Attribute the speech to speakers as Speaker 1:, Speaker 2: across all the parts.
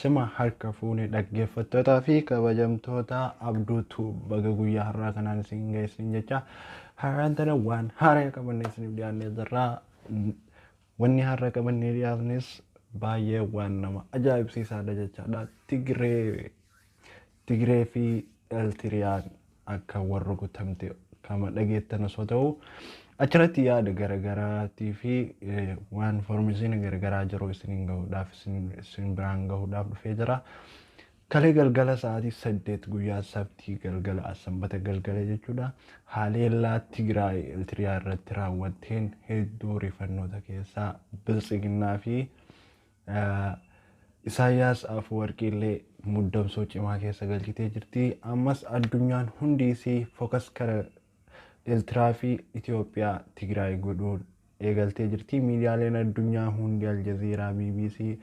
Speaker 1: Ashama harka fuune dhaggeeffattootaa fi kabajamtoota Abduutu baga guyyaa har'aa kanaan isin geessin jecha har'aan tana waan haaraa qabannee isiniif dhiyaannee jirra. Wanni har'a qabannee dhiyaannes baay'ee waan nama ajaa'ibsiisaadha jechaadha. Tigree fi Eltiriyaan akka warra rukutamte kama dhageettan osoo ta'u achirratti yaada garaagaraatii fi waan foormisiin garagaraa jiru isiniin gahuudhaaf isin biraan gahuudhaaf dhufee jira. Kalee galgala sa'aatii 8 guyyaa sabtii galgala sanbata galgala jechuudha. Haleellaa Tigraay Eltiriyaa irratti raawwatteen hedduu rifannoota keessaa Biltsiginnaa fi Isaayyaas Afwerqii illee muddamsoo cimaa keessa galchitee jirti. Ammas addunyaan hundi isii focus kara Eertiraa fi Itoophiyaa Tigraay godhuun eegaltee jirti. Miidiyaaleen addunyaa hundi Aljazeeraa, BBC,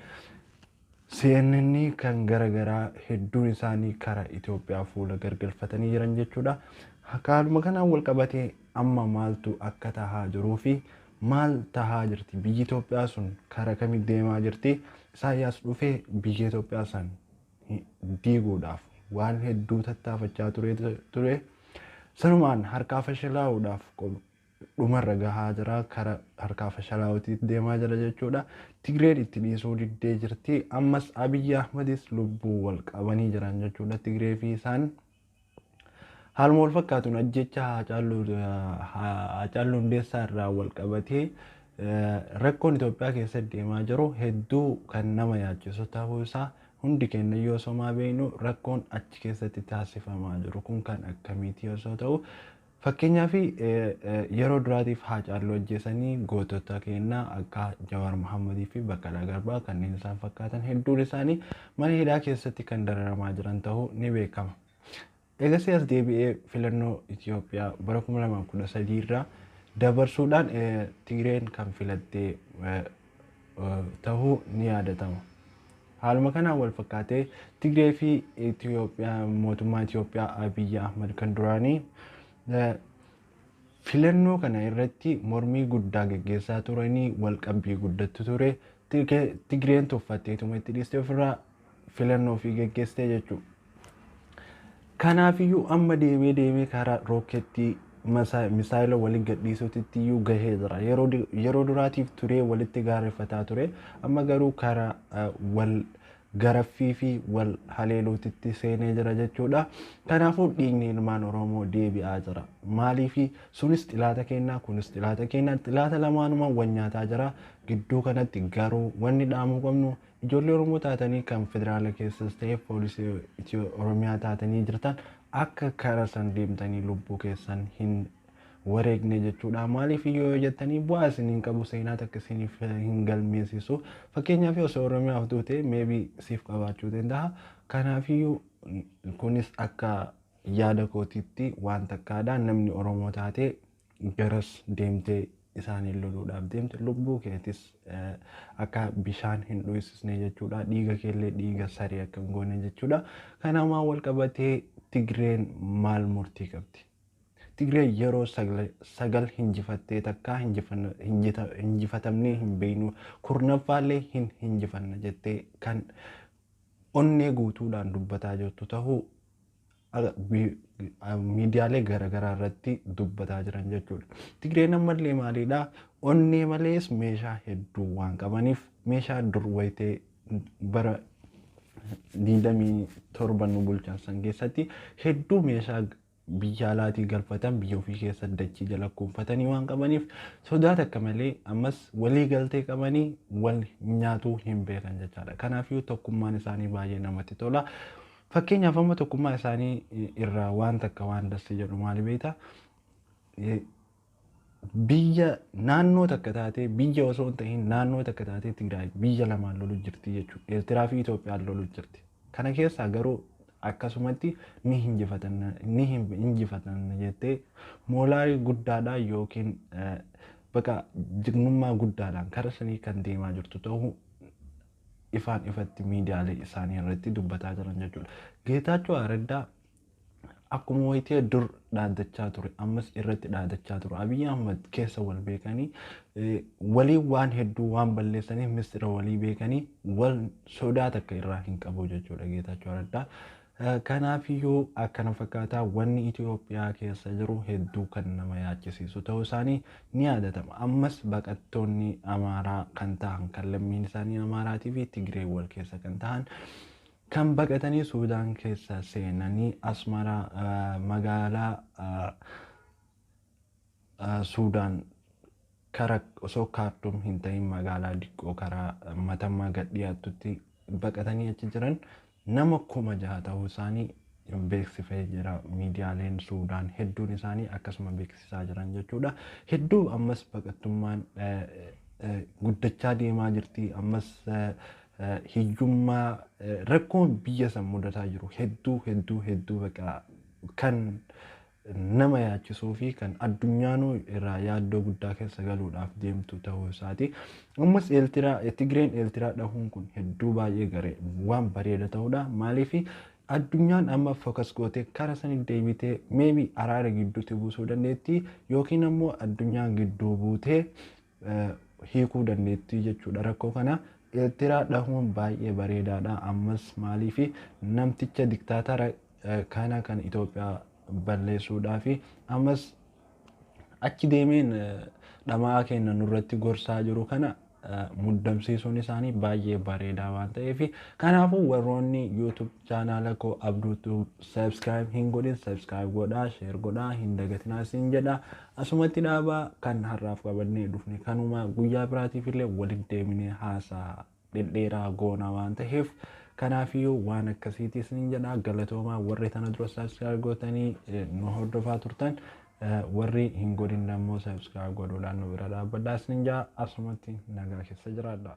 Speaker 1: CNN kan garagaraa hedduun isaanii kara Itoophiyaa fuula gargalfatanii jiran jechuudha. Haaluma kanaan wal qabatee amma maaltu akka tahaa jiruu fi maal tahaa jirti, biyyi Itoophiyaa sun kara kamitti deemaa jirti? Isaayyaas dhufee biyya Itoophiyaa san diiguudhaaf waan hedduu tattaafachaa ture. Sanumaan harkaa fashalaa'uudhaaf dhumarra gahaa jira, kara harkaa fashalaa'uutti deemaa jira jechuudha. Tigreen itti dhiisuu diddee jirti. Ammas Abiyyi Ahmadis lubbuu wal qabanii jiran jechuudha. Tigree fi isaan haaluma wal fakkaatuun ajjecha Haacaaluu Hundeessaa irraa wal qabatee rakkoon Itoophiyaa keessatti deemaa jiru hedduu kan nama yaachisu ta'uu isaa hundi keenya yoo somaa beeknu, rakkoon achi keessatti taasifamaa jiru kun kan akkamiiti osoo ta'u, fakkeenyaaf yeroo duraatiif Haacaaluu ajjeesanii gootota keenyaa akka Jawaar Mohammadii fi Baqqalaa Garbaa kanneen isaan fakkaatan hedduun isaanii mana hidhaa keessatti kan dararamaa jiran ta'uu ni beekama. Eegasii as deebi'ee filannoo Itoophiyaa bara 2013 irraa dabarsuudhaan Tigreen kan filattee ta'uu ni yaadatama. Haaluma kanaan wal fakkaatee Tigree fi Itoophiyaa, mootummaa Itoophiyaa Abiyyi Ahmad kan duraanii filannoo kana irratti mormii guddaa geggeessaa turanii walqabbii guddattu ture. Tigreen tuffatteetuma itti dhiistee ofirraa filannoo ofii geggeessitee jechuudha. Kanaafiyyuu amma deemee deemee karaa rookeettii misaayila waliin gadhiisuutti iyyuu gahee jira. Yeroo duraatiif turee walitti gaarreeffataa ture. Amma garuu karaa wal garaffii fi wal haleeluutitti seenee jira jechuudha. Kanaafuu dhiigni ilmaan Oromoo deebi'aa jira. Maaliifi sunis xilaata kennaa, kunis xilaata kennaa, xilaata lamaanuma wal nyaataa jira. Gidduu kanatti garuu wanni dhaamuu qabnu, ijoollee Oromoo taatanii kan federaala keessas ta'e poolisii Oromiyaa taatanii jirtan, akka kara san deemtanii lubbuu keessan hin wareegne jechuudha. Maaliif yoo jettanii, bu'aa isin hin qabu, seenaa takka isiniif hin galmeessisu. Fakkeenyaaf osoo Oromiyaaf duute maybe siif qabaachuu danda'a. Kanaafiyyuu kunis akka yaada kootiitti waan takkaadha. Namni Oromoo taate garas deemtee isaaniin loluudhaaf deemte lubbuu keetis akka bishaan hin dho'isisne jechuudha. Dhiiga keellee dhiiga saree akka hin goone jechuudha. Kanamaan wal qabatee Tigreen maal murtii qabdi? Tigreen yeroo sagal hinjifattee takkaa hinjifatamnee hin beeknu, kurnaffaallee hin hinjifanna jettee kan onnee guutuudhaan dubbataa jirtu ta'uu miidiyaalee garaagaraa irratti dubbataa jiran jechuudha. Tigreen ammallee maalidhaa, onnee malees meeshaa hedduu waan qabaniif, meeshaa dur wayitee bara 27 nu bulchan san keessatti hedduu meeshaa biyya alaatii galfatan biyya ofii keessa dachii jala kuufatanii waan qabaniif, sodaa takka malee ammas walii galtee qabanii wal nyaatuu hin beekan jechaadha. Kanaafiyyuu tokkummaan isaanii baay'ee namatti tola. Fakkeenyaaf amma tokkummaa isaanii irraa waan takka waan dassi jedhu maali beektaa? Biyya naannoo takka taatee, biyya osoo hin ta'in naannoo takka taatee Tigraay biyya lamaan loluu jirti jechuudha. Eertiraa fi Itoophiyaan loluu jirti. Kana keessaa garuu akkasumatti ni hinjifatan, ni hinjifatan jettee moolaarii guddaadhaan yookiin bakka jignummaa guddaadhaan kara sanii kan deemaa jirtu ta'uu ifaan ifatti miidiyaalee isaanii irratti dubbataa jiran jechuudha. Geetaachoo Araddaa Akkuma wayitee dur dhaaddachaa ture, ammas irratti dhaaddachaa ture. Abiyyi Ahmad keessa wal beekanii, waliin waan hedduu waan balleessaniif, mistira walii beekanii, wal sodaa takka irraa hin qabu jechuudha Geetaachoo Raddaa. Kanaafiyyuu akkana fakkaataa wanni Itoophiyaa keessa jiru hedduu kan nama yaachisiisu ta'uu isaanii ni yaadatama. Ammas baqattoonni Amaaraa kan ta'an, kan lammiin isaanii Amaaraatii fi Tigree wal keessa kan ta'an, kan baqatanii Suudaan keessa seenanii Asmaraa magaalaa Suudaan kara osoo Kaartuum hin ta'in magaalaa diqqoo karaa Matammaa gad dhiyaattutti baqatanii achi jiran nama 6,000 ta'uu isaanii beeksifee jira. Miidiyaaleen Suudaan hedduun isaanii akkasuma beeksisaa jiran jechuudha. Hedduu ammas baqattummaan guddachaa deemaa jirti. Ammas hiyyummaa, rakkoon biyya san mudataa jiru hedduu hedduu hedduu baqa kan nama yaachisuu fi kan addunyaanuu irraa yaaddoo guddaa keessa galuudhaaf deemtu ta'uu isaati. Ammas Eeltiraa, Tigreen Eeltiraa dhahuun kun hedduu baay'ee garee waan bareeda ta'uudha. Maaliif addunyaan amma focus gootee kara sanii deebitee maybe araara gidduutti buusuu dandeetti, yookiin ammoo addunyaan gidduu buutee hiikuu dandeetti jechuudha rakkoo kana. Eeltiraa dhahuun baay'ee bareedaadha. Ammas maaliif namticha diktaatara kana kan Itoophiyaa balleessuudhaa fi ammas achi deemeen dhamaa keenya nurratti gorsaa jiru kana muddamsiisuun isaanii baay'ee bareedaa waan ta'eef. Kanaafuu warroonni YouTube chaanaala koo Abduutu subscribe hin godhin, subscribe godhaa, share godhaa, hin dagatinaa isin jedha. Asumatti dhaabaa, kan har'aaf qabannee dhufne kanuma. Guyyaa biraatiif illee walitti deemnee haasaa dhedheeraa goona waan ta'eef, kanaafiyyuu waan akkasiiti isin jedha. Galatoomaa warri tana dura subscribe gootanii nu hordofaa turtan. Warri hin godhin immoo subscribe godhuudhaan nu bira dhaabbadhaa isin jedha. Asumatti nagaa keessa jiraadha.